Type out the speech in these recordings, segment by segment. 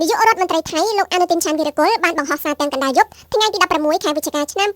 នាយករដ្ឋមន្ត្រីថៃលោកអានុទីនឆានវីរគុលបានបង្ហោះសារទាំងកណ្ដាលយប់ថ្ងៃទី16ខែវិច្ឆិកាឆ្នាំ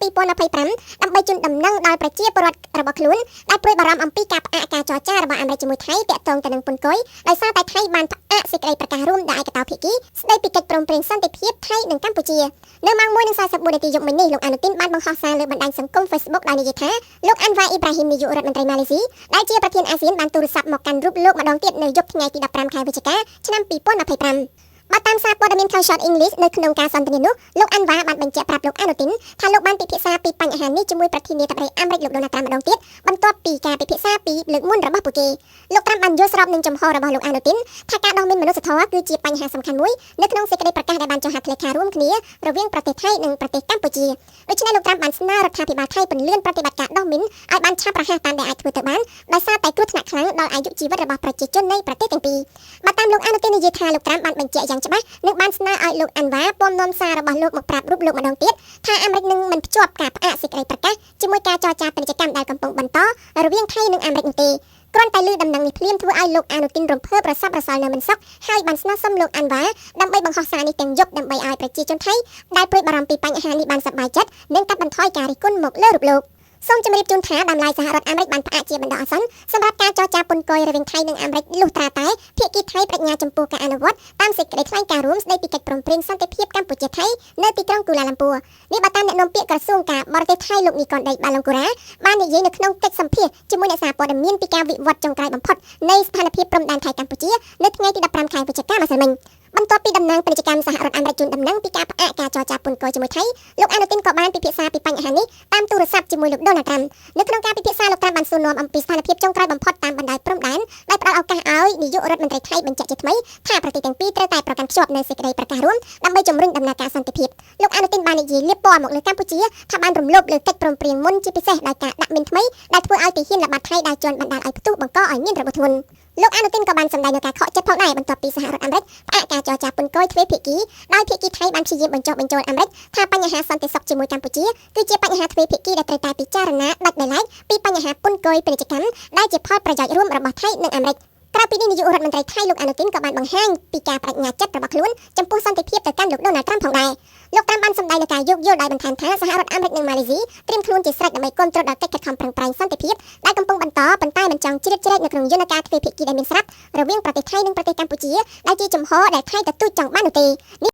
2025ដើម្បីជូនដំណឹងដល់ប្រជាពលរដ្ឋរបស់ខ្លួនដែលព្រួយបារម្ភអំពីការផ្អាកការចរចារបស់អាមេរិកជាមួយថៃទាក់ទងទៅនឹងពន្ធគុយដោយសារតែថៃបានផ្អាកសេចក្តីប្រកាសរួមដោយឯកតោភាគីស្តីពីកិច្ចព្រមព្រៀងសន្តិភាពថៃនិងកម្ពុជានៅម៉ោង1:44នាទីយប់មិញនេះលោកអានុទីនបានបង្ហោះសារលើបណ្ដាញសង្គម Facebook ដោយនិយាយថាលោកអាន់វ៉ាអ៊ីប្រាហ៊ីមនាយករដ្ឋមន្ត្រីម៉ាឡេស៊ីដែលជាប្រធានអាស៊ានបានទូរស័ព្ទមកកាន់រូបលោកម្ដងទៀតនៅយប់ថ្ងៃទី15ខែវិច្ឆិកាឆ្នាំ2025បើតាមសារព័ត៌មាន Khaosod English នៅក្នុងការសន្ទនានោះលោកអាន់វ៉ាបានបញ្ជាក់ប្រាប់លោកអានុទីនថាលោកបានពិភាក្សាពីបញ្ហានេះជាមួយប្រធានាធិបតីអាមេរិកលោកដូណាល់ត្រាំម្ដងទៀតបន្ទាប់ពីការពិភាក្សាពីលើកមុនរបស់ពួកគេលោកត្រាំបានយល់ស្របនឹងចំហរបស់លោកអានុទីនថាការដោះមីនមនុស្សធម៌គឺជាបញ្ហាសំខាន់មួយនៅក្នុងសេចក្តីប្រកាសដែលបានចុះហត្ថលេខារួមគ្នារវាងប្រទេសថៃនិងប្រទេសកម្ពុជាដូច្នេះលោកត្រាំបានស្នើរដ្ឋាភិបាលថៃពន្លឿនប្រតិបត្តិការដោះមីនឲ្យបានឆាប់រហ័សតាមដែលអាចធ្វើទៅបានដោយសារតែគ្រោះថ្នាក់ខ្លាំងដល់អាយុជីវិតរបស់ប្រជាជននៃប្រទេសទាំងពីរបើតាមលោកអានុទីននិយាយថាលោកត្រាំបានបញ្ជាក់យ៉ាងច្បាស់និងបានស្នើឲ្យលោកអាន់វ៉ាពំនាំសាររបស់លោកមកប្រាប់រូបលោកម្ដងទៀតថាអាមេរិកនឹងមិនភ្ជាប់ការផ្អាកសេចក្តីប្រកាសជាមួយការចរចាពាណិជ្ជកម្មដែលកំពុងបន្តរវាងថៃនិងអាមេរិកនោះទេគ្រាន់តែឮដំណឹងនេះភ្លាមធ្វើឲ្យលោកអានុទីនរំភើបរសាប់រសល់នៅមិនសុខហើយបានស្នើសុំលោកអាន់វ៉ាដើម្បីបង្ហោះសារនេះទាំងយប់ដើម្បីឲ្យប្រជាជនថៃដែលព្រួយបារម្ភពីបញ្ហានេះបានសប្បាយចិត្តនិងកាត់បន្ថយការរិះគន់មកលើរូបលោកសូមជម្រាបជូនថាដើមឡើយសហរដ្ឋអាមេរិកបានផ្អាកជាបណ្ដោះអាសន្នសម្រាប់ការចរចាពន្ធគយរវាងថៃនិងអាមេរិកលុះត្រាតែភាគីថៃប្តេជ្ញាចំពោះការអនុវត្តតាមសេចក្តីថ្លែងការណ៍រួមស្តីពីកិច្ចព្រមព្រៀងសន្តិភាពកម្ពុជាថៃនៅទីក្រុងគូឡាឡាំពួរនេះបើតាមអ្នកនាំពាក្យក្រសួងការបរទេសថៃលោកនីកនដេបាឡុងគូរ៉ាបាននិយាយនៅក្នុងកិច្ចសម្ភាសជាមួយអ្នកសារព័ត៌មានពីការវិវត្តចុងក្រោយបំផុតនៃស្ថានភាពព្រំដែនថៃកម្ពុជានៅថ្ងៃទី15ខែវិច្ឆិកាម្សិលមិញបន្ទាប់ពីតំណាងពាណិជ្ជកម្មសហរដ្ឋអាមេរិកជូនដំណឹងពីការផ្អាកការចរចាពន្ធគយជាមួយថៃលោកអានុទីនក៏បានពិភាក្សាពីបញ្ហានេះតាមទូរស័ព្ទជាមួយលោកដូណាល់ត្រាំនៅក្នុងការពិភាក្សាលោកត្រាំបានសួរនាំអំពីស្ថានភាពចុងក្រោយបំផុតតាមបណ្ដោយព្រំដែនដែលផ្ដល់ឱកាសឲ្យនាយករដ្ឋមន្ត្រីថៃបញ្ជាក់ជាថ្មីថាប្រទេសទាំងពីរត្រូវតែប្រកាន់ខ្ជាប់នូវសេចក្តីប្រកាសរួមដើម្បីជំរុញដំណើរការសន្តិភាពលោកអានុទីនបាននិយាយលាបពណ៌មកលើកម្ពុជាថាបានរំលោភលើកិច្ចព្រមព្រៀងមុនជាពិសេសដោយការដាក់មីនថ្មីដែលធ្វើឲ្យទាហានល្បាតថៃដែលជាន់បណ្ដាលឲ្យផ្ទុះបង្កឲ្យមានរបួសធ្ងន់លោកអានុទីនក៏បានសម្ដែងនូវការខកចិត្តផងដែរបន្ទាប់ពីសហរដ្ឋអាមេរិកផ្អាកការចរចាពន្ធគយទ្វេភាគីដោយភាគីថៃបានព្យាយាមបញ្ចុះបញ្ចូលអាមេរិកថាបញ្ហាសន្តិសុខជាមួយកម្ពុជាគឺជាបញ្ហាទ្វេភាគីដែលត្រូវតែពិចារណាដាច់ដោយឡែកពីបញ្ហាពន្ធគយពាណិជ្ជកម្មដែលជាផលប្រយោជន៍រួមរបស់ថៃនិងអាមេរិកក្រៅពីនេះនាយករដ្ឋមន្ត្រីថៃលោកអានុទីនក៏បានបង្ហាញពីការប្តេជ្ញាចិត្តរបស់ខ្លួនចំពោះសន្តិភាពទៅកាន់លោកដូណាល់ត្រាំផងដែរលោកត្រាំបានសម្ដែងនូវការយោគយល់ដោយបន្ថែមថាសហរដ្ឋអាមេរិកនិងម៉ាឡេស៊ីត្រៀមខ្លួនជាស្រេចដើម្បីគាំទ្រដល់កិច្ចខិតខំប្រឹងប្រែងសន្តិភាពដែលកំពុងបន្តប៉ុន្តែមិនចង់ជ្រៀតជ្រែកនៅក្នុងយន្តការទ្វេភាគីដែលមានស្រាប់រវាងប្រទេសថៃនិងប្រទេសកម្ពុជាដែលជាជំហរដែលថៃទទូចចង់បាននោះទេ។